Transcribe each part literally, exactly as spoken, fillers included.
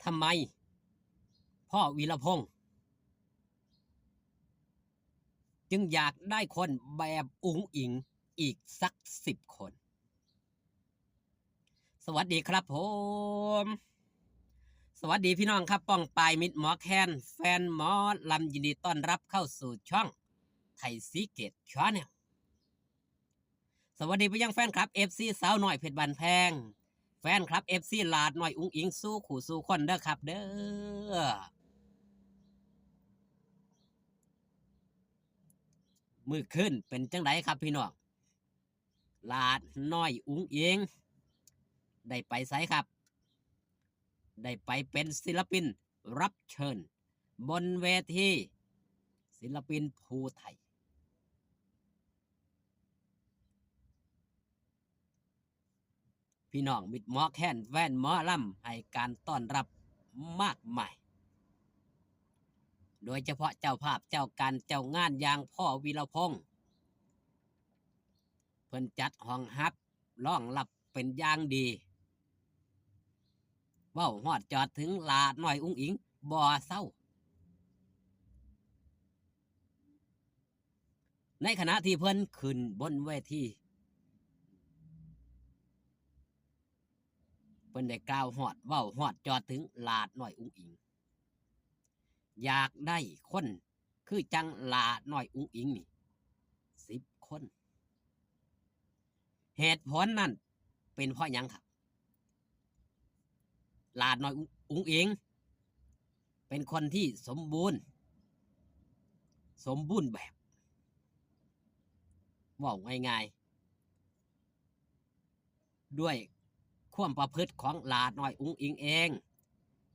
ทำไมพ่อวีรพงษ์จึงอยากได้คนแบบอุ๋งอิ๋งอีกสักสิบคน สวัสดีครับผม สวัสดีพี่น้องครับ ป้องปายมิตรหมอแคน แฟนหมอลำ ยินดีต้อนรับเข้าสู่ช่องไทยซีเกตชาแนล สวัสดีไปยังแฟนคลับ เอฟซี สาวน้อยเพชรบ้านแพง แฟนคลับ เอฟซี หลาดน้อยอุ๋งอิ๋ง สู่คู่สู่คนเด้อครับเด้อ มื้อคืนเป็นจังไดครับพี่น้อง หลาดน้อยอุ๋งอิ๋ง ได้ไปไสครับ ได้ไปเป็นศิลปินรับเชิญ บนเวทีศิลปินผู้ไทย พี่น้องมิตรหมอแคน แฟนหมอลำ ให้การต้อนรับมากมาย โดยเฉพาะเจ้าภาพเจ้าการเจ้างานอย่างพ่อวีรพงษ์ เพิ่นจัดห้องฮับรองรับเป็นอย่างดี เว้าฮอดจอดถึงหลาดน้อยอุ๋งอิ๋งบ่เซา ในขณะที่เพิ่นขึ้นบนเวที เพิ่นได้กล่าวฮอด เว้าฮอดจอดถึงหลาดน้อยอุ๋งอิ๋ง อยากได้คนคือจั่งหลาดน้อยอุ๋งอิ๋งนี่ สิบคน เหตุผลนั้นเป็นเพราะหยังครับ หลาดน้อยอุ๋งอิ๋ง เป็นคนที่สมบูรณ์ สมบูรณ์แบบ เว้าง่ายๆ ด้วยความประพฤติของหลาดน้อยอุ๋งอิ๋งเอง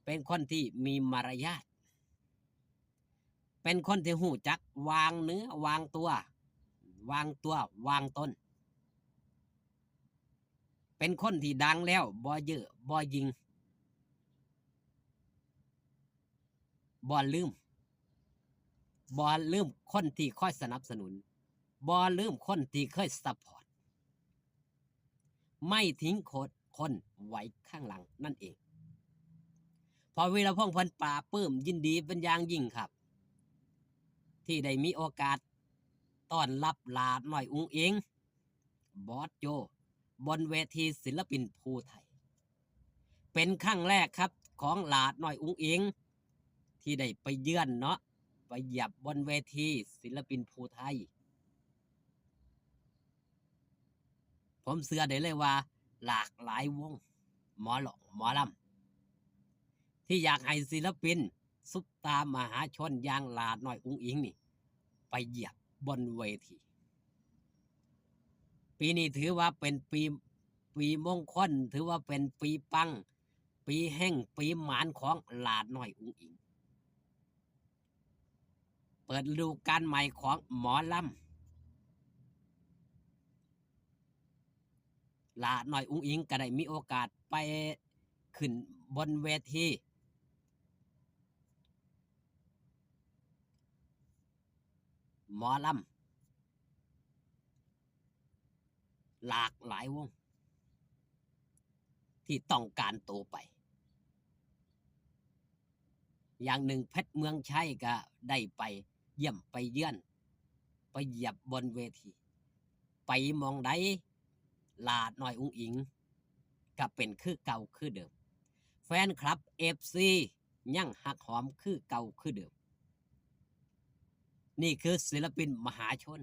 เป็นคนที่มีมารยาท เป็นคนที่ฮู้จักวางเนื้อวางตัว วางตัววางตน เป็นคนที่ดังแล้วบ่เย้อบ่หยิ่ง บ่ลืม บ่ลืมคนที่คอยสนับสนุน บ่ลืมคนที่เคยซัพพอร์ต ไม่ทิ้งคน คนไว้ข้างหลังนั่นเอง พ่อวีรพงษ์เพิ่นปลาบปลื้มยินดีเป็นอย่างยิ่งครับ ที่ได้มีโอกาสต้อนรับหลาดน้อยอุ๋งอิ๋ง บอสโจ บนเวทีศิลปินผู้ไทย เป็นครั้งแรกครับของหลาดน้อยอุ๋งอิ๋ง ที่ได้ไปเยือนเนาะ ไปเหยียบบนเวทีศิลปินผู้ไทย ผมเชื่อได้เลยว่าหลากหลายวง หมอร้องหมอลำ ที่อยากให้ศิลปินซุปตามหาชนอย่างหลาดน้อยอุ๋งอิ๋งนี่ ไปเหยียบบนเวที ปีนี้ถือว่าเป็นปี ปีมงคล ถือว่าเป็นปีปัง ปีเฮง ปีหมานของหลาดน้อยอุ๋งอิ๋ง เปิดฤดูกาลใหม่ของหมอลำ หลาดน้อยอุ๋งอิ๋งก็ได้มีโอกาสไปขึ้นบนเวที หมอลำ หลากหลายวง ที่ต้องการตัวไป อย่างหนึ่งเพชรเมืองชัยก็ได้ไปเยี่ยมไปเยือน ไปเหยียบบนเวที ไปหม่องใด หลาดน้อยอุ๋งอิ๋ง ก็เป็นคือเก่าคือเดิม แฟนคลับ เอฟซี ยังฮักหอมคือเก่าคือเดิม นี่คือศิลปินมหาชน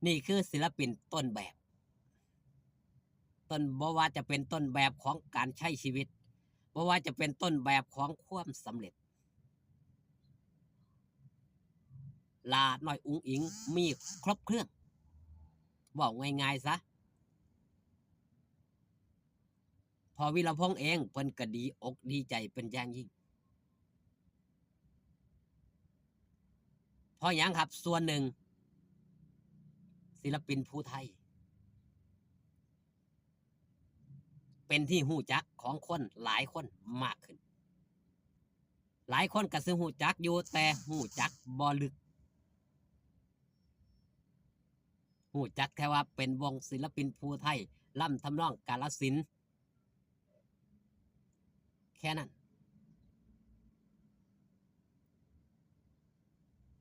นี่คือศิลปินต้นแบบ ต้น บ่ว่าจะเป็นต้นแบบของการใช้ชีวิต บ่ว่าจะเป็นต้นแบบของความสำเร็จ หลาดน้อยอุ๋งอิ๋งมีครบเครื่อง เว้าง่ายๆซะ พ่อวีรพงษ์เองเพิ่นก็ดีอกดีใจเป็นอย่างยิ่ง เพราะหยังครับ ส่วนหนึ่ง ศิลปินผู้ไทย เป็นที่ฮู้จักของคนหลายคนมากขึ้น หลายคนก็สิฮู้จักอยู่ แต่ฮู้จักบ่ลึก ฮู้จักแค่ว่าเป็นวงศิลปินผู้ไทย ลำทำนองกาฬสินธุ์ แค่นั้น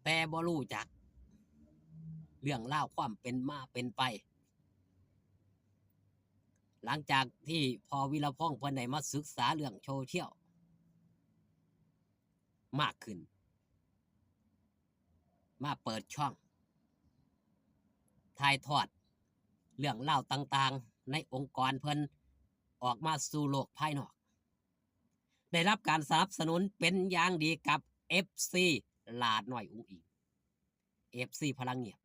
แต่บ่รู้จักเรื่องราวความเป็นมาเป็นไป หลังจากที่พ่อวีรพงษ์เพิ่นได้มาศึกษาเรื่องโซเชียลมากขึ้น มาเปิดช่อง ถ่ายทอดเรื่องราวต่างๆ ในองค์กรเพิ่นออกมาสู่โลกภายนอก ได้รับการสนับสนุนเป็นอย่างดีกับ เอฟซี หลาน้อยอุ๋งอิ๋ง เอฟซี พลังเงียบ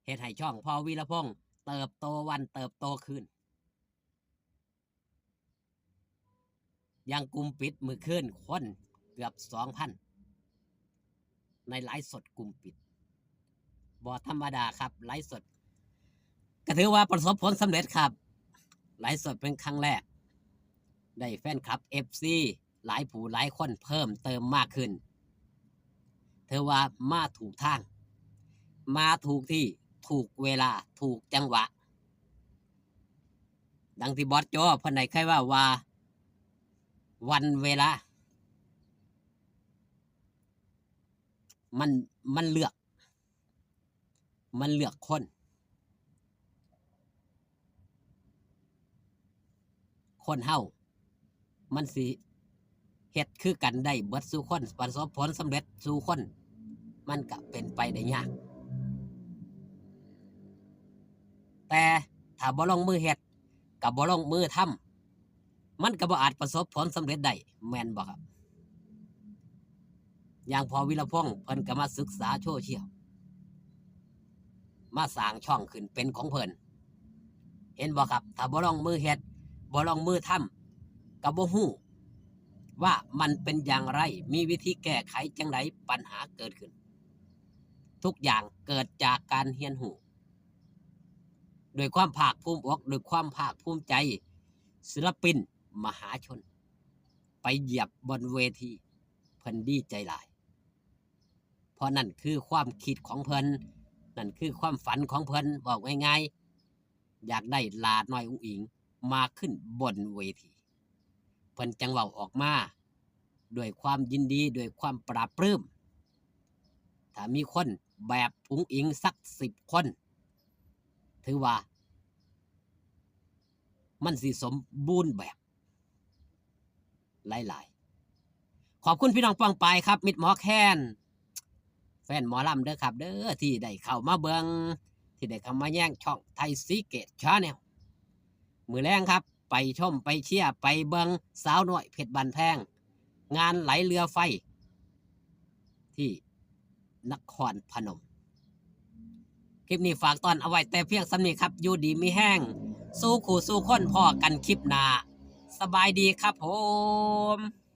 เฮ็ดให้ช่องพ่อวีรพงษ์เติบโตวันเติบโตคืน อย่างกลุ่มปิดมื้อคืนคนเกือบ สองพัน ในไลฟ์สดกลุ่มปิด บ่ธรรมดาครับ ไลฟ์สด ก็ถือว่าประสบผลสำเร็จครับ ไลฟ์สดเป็นครั้งแรก ได้แฟนคลับ เอฟซี หลายผู้หลายคนเพิ่มเติมมากขึ้น ถือว่ามาถูกทาง มาถูกที่ ถูกเวลา ถูกจังหวะ ดังที่บอสโจเพิ่นได้เคยเว้าว่า วันเวลา มัน มันเลือก มันเลือกคน คนเฮามันสิเฮ็ดคือกันได้เบิดสู่คน ประสบผลสำเร็จสู่คน มันก็เป็นไปได้ยาก แต่ถ้าบ่ลงมือเฮ็ด กับบ่ลงมือทำ มันก็บ่อาจประสบผลสำเร็จได้ แม่นบ่ครับ อย่างพ่อวีรพงษ์เพิ่นก็มาศึกษาโซเชียล มาสร้างช่องขึ้นเป็นของเพิ่น เห็นบ่ครับ ถ้าบ่ลงมือเฮ็ด บ่ลงมือทำ ก็บ่ฮู้ว่ามันเป็นอย่างไร มีวิธีแก้ไขจั่งใดปัญหาเกิดขึ้น ทุกอย่างเกิดจากการเรียนรู้ ด้วยความภาคภูมิอก ด้วยความภาคภูมิใจ ศิลปินมหาชน ไปเหยียบบนเวที เพิ่นดีใจหลาย เพราะนั่นคือความคิดของเพิ่น นั่นคือความฝันของเพิ่น เว้าง่ายๆ อยากได้หลาน้อยอุ๋งอิ๋งมาขึ้นบนเวที เพิ่นจั่งเว้าออกมา ด้วยความยินดี ด้วยความปลาบปลื้ม ถ้ามีคนแบบอุ๋งอิ๋งสัก สิบ คน ถือว่า มันสิสมบูรณ์แบบ หลายๆ ขอบคุณพี่น้องป้องปายครับ มิตรหมอแคน แฟนหมอลำเด้อครับเด้อ ที่ได้เข้ามาเบิ่ง ที่ได้เข้ามาแย่งช่องไทยซีเกตชาแนล มื้อแลงครับ ไปชมไปเชียร์ไปเบิ่งสาวน้อยเพชรบ้านแพง งานไหลเรือไฟ ที่นครพนม คลิปนี้ฝากตอนเอาไว้แต่เพียงส่ำนี้ครับ อยู่ดีมีแฮง สู่คู่สู่คน พ้อกันคลิปหน้า สบายดีครับผม